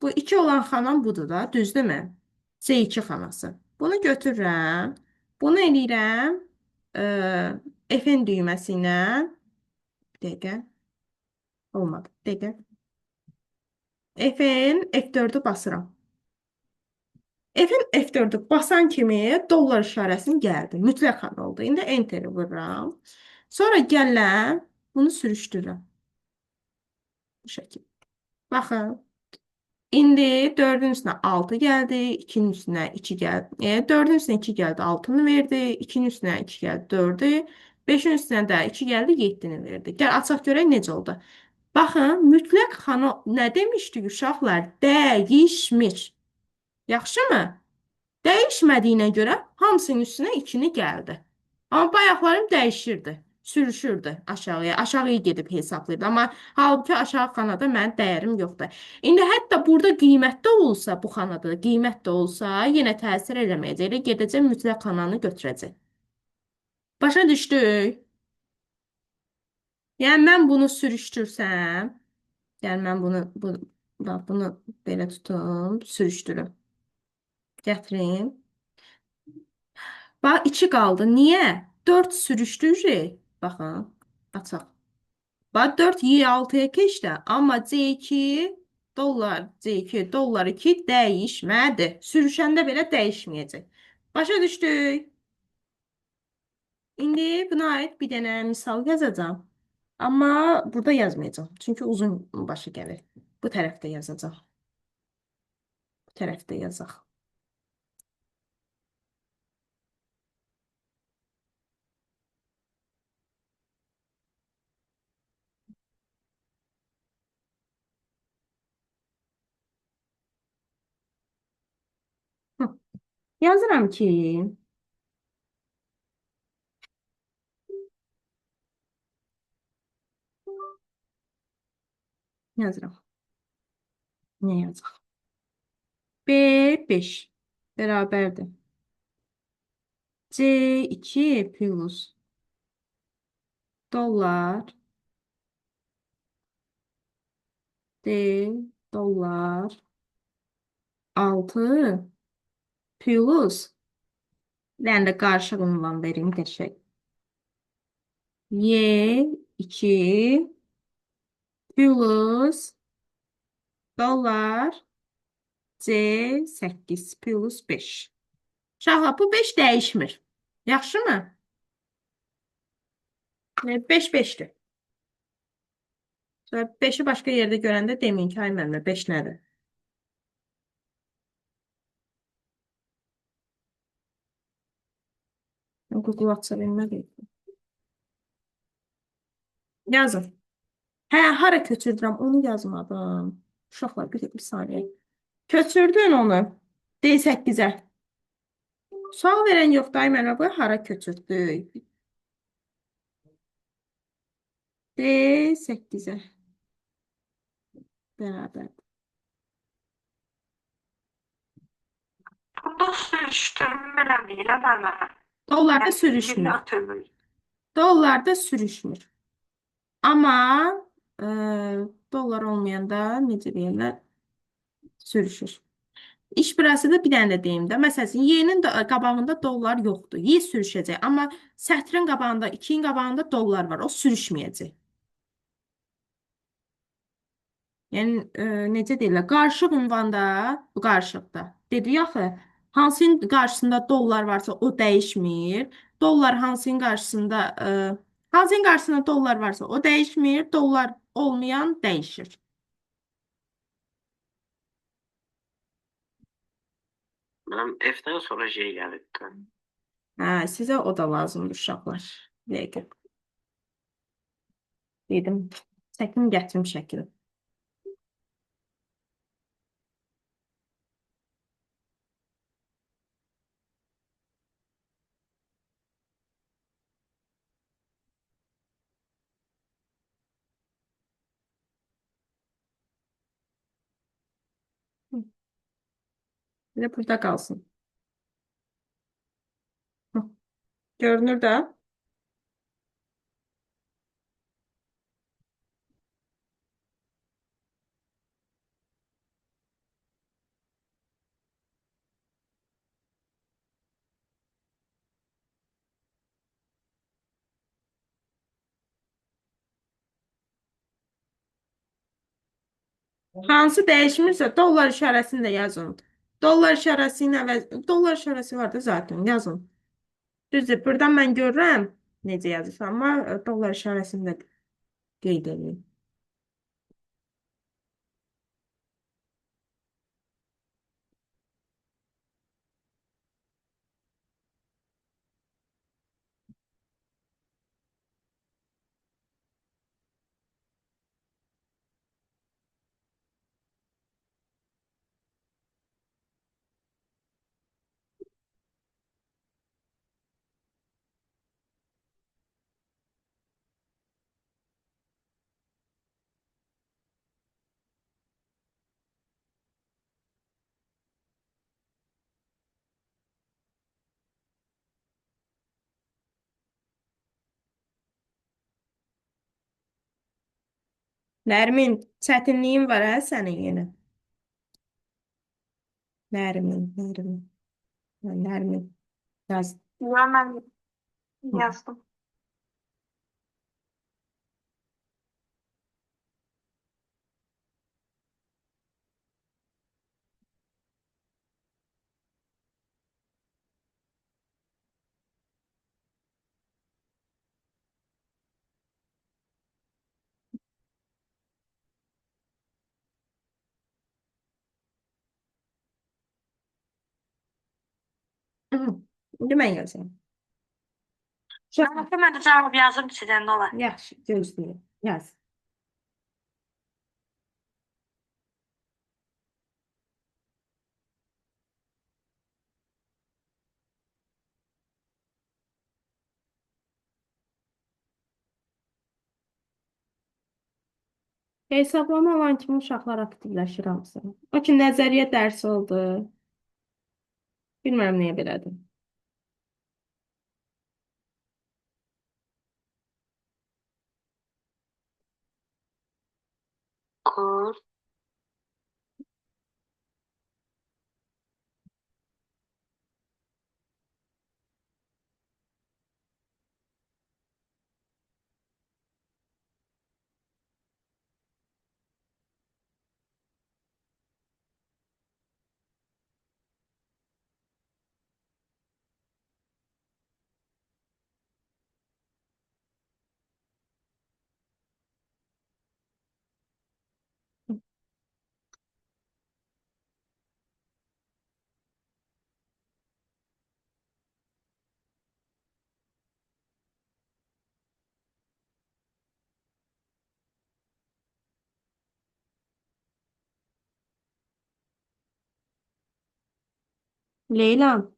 Bu 2 olan xanam budur da, düzdürmü? C2 xanası. Bunu götürürəm. Bunu eləyirəm. Fn düyməsi ilə. Bir dəqiqə. Olmadı. Bir dəqiqə. Fn F4-ü basıram. Fn F4-ü basan kimi dollar işarəsini gəldi. Mütləq xana oldu. İndi Enter-i vururam. Sonra gələm, bunu sürüşdürürəm. Bu şəkil. Baxın. İndi 4-ün üstünə 6 gəldi, 2-nin üstünə 2 gəldi. 4-ün üstünə 2 gəldi, 6-nı verdi. 2-nin üstünə 2 gəldi, 4-ü. 5-in üstünə də 2 gəldi, 7-ni verdi. Gəl açaq görək necə oldu. Baxın, mütləq xana nə demişdik uşaqlar? Dəyişmir. Yaxşımı? Dəyişmədiyinə görə hamısının üstünə 2-ni gəldi. Amma bayaqlarım dəyişirdi, sürüşürdü aşağıya. Aşağıya gedib hesablayırdı. Amma halbuki aşağı xanada mənim dəyərim yoxdur. İndi hətta burada qiymət də olsa, bu xanada qiymət də olsa, yenə təsir eləməyəcək. Elə gedəcək, mütləq xananı götürəcək. Başa düşdük? Yəni mən bunu sürüşdürsəm, yəni mən bax, bunu belə tutum, sürüşdürüm. Gətirim. Bax, 2 qaldı. Niyə? 4 sürüşdürürük. Baxın, açaq. Bax, 4 Y6-ya keçdi. Amma C2 dollar, C2 dollar 2 dəyişmədi. Sürüşəndə belə dəyişməyəcək. Başa düşdük. İndi buna aid bir dənə misal yazacağam. Amma burada yazmayacağam. Çünki uzun başı gəlir. Bu tərəfdə yazacağam. Bu tərəfdə yazaq. Hı. Yazıram ki, yazıram. Nə yazacaq? B5 bərabərdir. C2 plus dollar D dollar 6 plus, yəni də qarışıq ünvan verim qəşəng. Y2 plus dollar C8 plus 5. Uşaqlar, bu 5 dəyişmir. Yaxşımı? 5 5-dir. Sonra 5-i başqa yerdə görəndə deməyin ki, ay müəllimə, 5 nədir? Google atsa vermədi. Yazın. Hə, hara köçürdürəm onu yazmadım. Uşaqlar bir saniyə. Köçürdün onu. D8-ə. Sual verən yoxdur. Ay mənə bu hara köçürdük? D8-ə bərabər. Bunda sürüşdürmürəm deyirəm mənə. Dollarda Yəni sürüşmür. ötürmür. Dollarda sürüşmür. Amma e, dollar olmayanda necə deyirlər? Sürüşür. İş burası da bir dənə də deyim də. Məsəl üçün, Y-nin qabağında dollar yoxdur. Y sürüşəcək. Amma sətrin qabağında, 2-nin qabağında dollar var. O sürüşməyəcək. Yəni, necə deyirlər? Qarışıq ünvanda, bu qarışıqda. Dedi axı, hansının qarşısında dollar varsa o dəyişmir. Dollar hansının qarşısında, hansının qarşısında dollar varsa o dəyişmir. Dollar olmayan dəyişir. Mənim F-dən sonra J gəlibdi. Hə, sizə o da lazımdır uşaqlar. Bir dəqiqə. Dedim, çəkim gətirim şəkili. Bir də burada qalsın. Hı. Görünür də. Hansı dəyişmirsə dollar işarəsini də yazın. Dollar işarəsi ilə əvəz dollar işarəsi var da zaten yazın. Düzdür, buradan mən görürəm necə yazırsan, amma dollar işarəsini də qeyd edin. Nərmin, çətinliyin var hə sənin yenə. Nərmin, Nərmin. Hə, Nərmin. Yaz. Ya mən yazdım. Hı. İndi mən yazayım. Mən mən də cavab yazım sizə nə olar. Yaxşı, gözləyirəm. Yaz. Hesablama olan kimi uşaqlar aktivləşir hamısı. O ki, nəzəriyyə dərsi oldu. Bilmirəm niyə belədir. Kur. Leyla,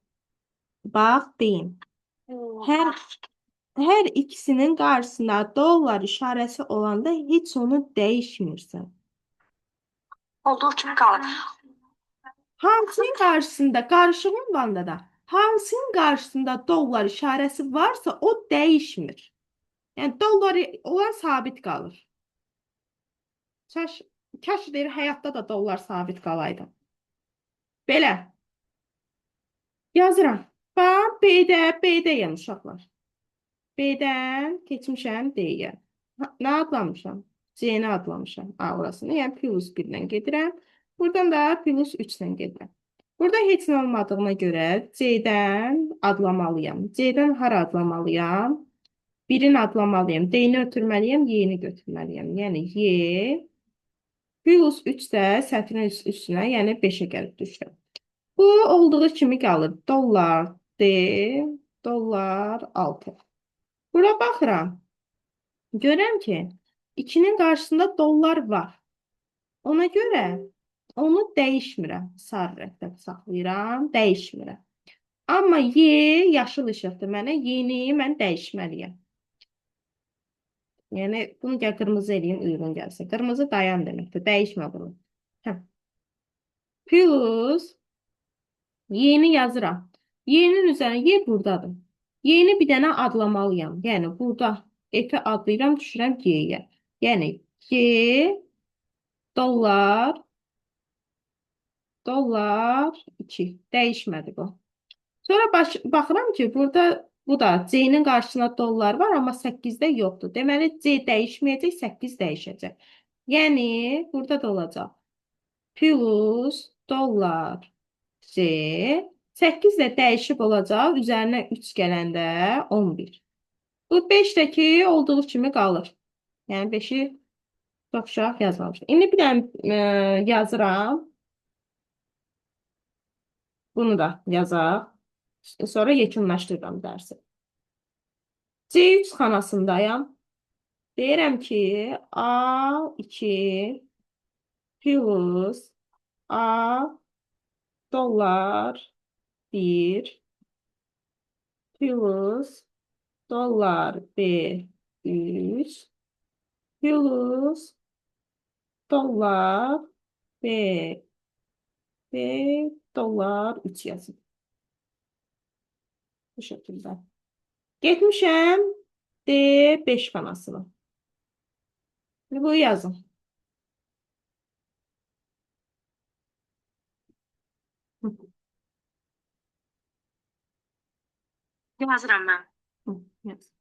bax deyim. Hər hər ikisinin qarşısında dollar işarəsi olanda heç onu dəyişmirsən. Olduğu kimi qalır. Hansının qarşısında, qarışıq ünvanda da hansının qarşısında dollar işarəsi varsa o dəyişmir. Yəni dollar olan sabit qalır. Kaş, kaş deyir həyatda da dollar sabit qalaydı. Belə. Yazıram. Bax, B-də, B-dəyəm uşaqlar. B-dən keçmişəm D-yə. Nə adlamışam? C-ni adlamışam. A orasını. Yəni plus 1-lə gedirəm. Buradan da plus 3-lə gedirəm. Burada heç nə olmadığına görə C-dən adlamalıyam. C-dən hara adlamalıyam? Birini adlamalıyam. D-ni ötürməliyəm, Y-ni götürməliyəm. Yəni Y plus 3 də sətrin üstünə, yəni 5-ə gəlib düşürəm. Bu olduğu kimi qalır. Dollar D, dollar 6. Bura baxıram. Görürəm ki, 2-nin qarşısında dollar var. Ona görə onu dəyişmirəm. Sarı rəngdə saxlayıram, dəyişmirəm. Amma Y yaşıl işıqdır mənə. Y-ni mən dəyişməliyəm. Yəni bunu gəl qırmızı eləyim, uyğun gəlsin. Qırmızı dayan deməkdir. Dəyişmə bunu. Hə. Plus Y-ni yazıram. Y-nin üzərinə Y buradadır. Y-ni bir dənə adlamalıyam. Yəni burada F-i adlayıram, düşürəm G-yə. Yəni G dollar dollar 2. Dəyişmədi bu. Sonra baxıram ki, burada bu da C-nin qarşısında dollar var, amma 8-də yoxdur. Deməli C dəyişməyəcək, 8 dəyişəcək. Yəni burada da olacaq. Plus dollar C 8 də dəyişib olacaq. Üzərinə 3 gələndə 11. Bu 5 də ki olduğu kimi qalır. Yəni 5-i çox uşaq yazmamışdı. İndi bir dənə yazıram. Bunu da yazaq. Sonra yekunlaşdırıram dərsi. C3 xanasındayam. Deyirəm ki, A2 plus A dollar 1 plus dollar B3 plus dollar B B dollar 3 yazın. Bu şəkildə. Getmişəm D5 xanasına. Bu yazın. Yazıram mən. Hı, yaz.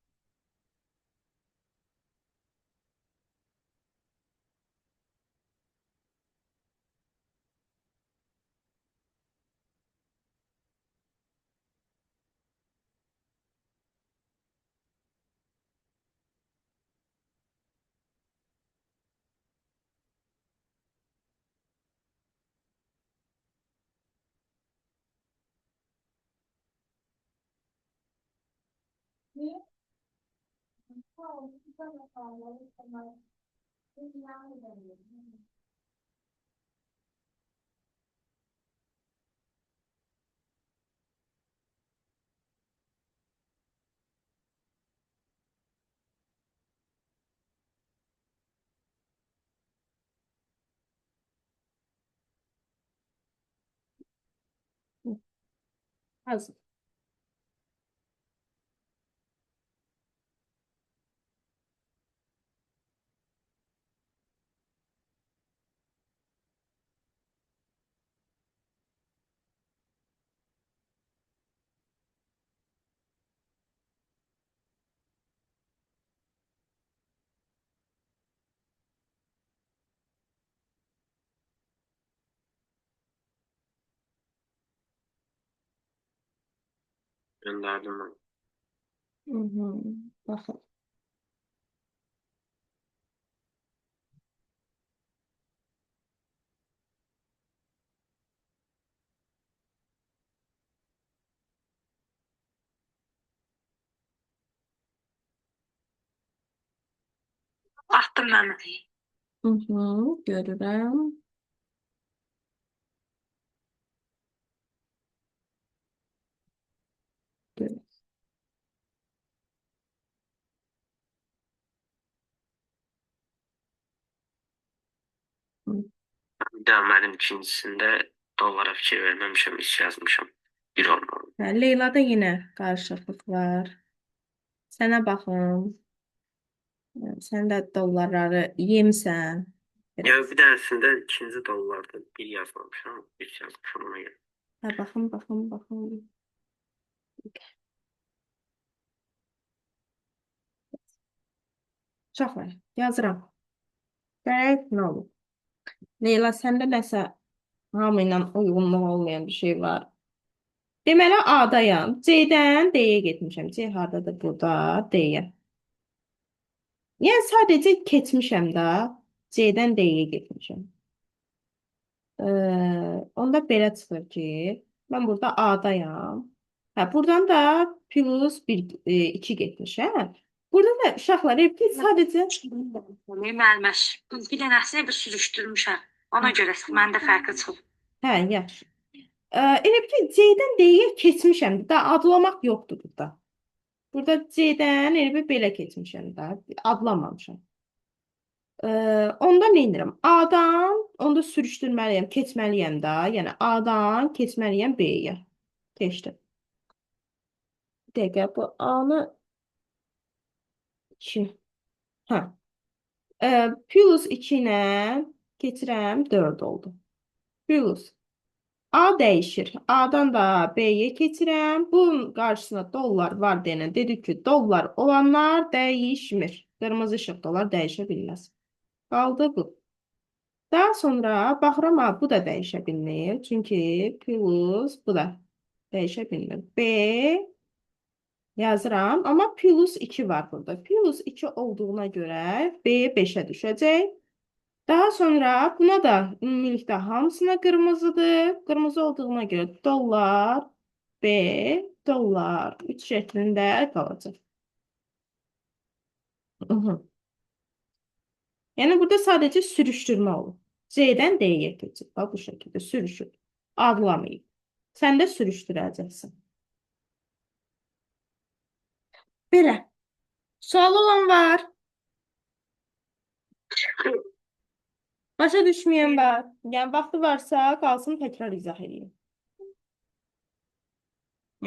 Yazın. Gönderdim ben. Hı hı. Baxın. Atdım mən. Hı hı. Görürəm. Bir də mənim ikincisində dollara fikir verməmişəm, üç yazmışam. Bir olmalı. Hə, Leyla'da yenə qarışıqlıq var. Sənə baxım. Sən də dollarları yemisən. Ya Biraz. bir dənəsində ikinci dollarda bir yazmamışam, üç yazmışam ona görə. Hə, baxım, baxım, baxım. Uşaqlar, yazıram. Görək nə olub. Leyla, səndə nəsə hamı ilə uyğunluq olmayan bir şey var. Deməli, A-dayam. C-dən D-yə getmişəm. C hardadır? Burada. D-yə. Yəni, sadəcə keçmişəm də. C-dən D-yə getmişəm. Onda belə çıxır ki, mən burada A-dayam. Hə, buradan da plus 1, 2 getmişəm. Burada da uşaqlar ev ki, sadəcə Müəllimə, bir dənəsini bir sürüşdürmüşəm. Ona görə məndə fərqi çıxıb. Hə, yaxşı. Elə bil ki, C-dən D-yə keçmişəm. Da adlamaq yoxdur burada. Burada C-dən elə bil belə keçmişəm də, adlamamışam. Onda nə edirəm? A-dan onda sürüşdürməliyəm, keçməliyəm də. Yəni A-dan keçməliyəm B-yə. Keçdim. Bir dəqiqə, bu A-nı 2. Hə. Plus 2 ilə keçirəm, 4 oldu. Plus. A dəyişir. A-dan da B-yə keçirəm. Bunun qarşısında dollar var deyənə dedik ki, dollar olanlar dəyişmir. Qırmızı işıqda onlar dəyişə bilməz. Qaldı bu. Daha sonra baxıram, ha, bu da dəyişə bilmir. Çünki plus bu da dəyişə bilmir. B yazıram, amma plus 2 var burada. Plus 2 olduğuna görə B 5-ə düşəcək. Daha sonra buna da ümumilikdə hamısına qırmızıdır. Qırmızı olduğuna görə dollar B dollar 3 şəklində qalacaq. Yəni burada sadəcə sürüşdürmə olur. C-dən D-yə keçir. Bax bu şəkildə sürüşür. Adlamayıb. Sən də sürüşdürəcəksən. Belə. Sual olan var. Başa düşməyən var. Yəni vaxtı varsa qalsın təkrar izah edeyim.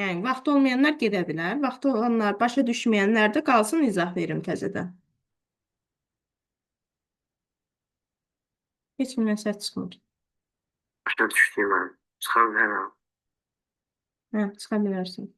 Yəni vaxtı olmayanlar gedə bilər. Vaxtı olanlar, başa düşməyənlər də qalsın izah verim təzədən. Heç kimdən səs çıxmır. Başa düşdüm mən. Çıxa bilərəm. Hə, çıxa bilərsən.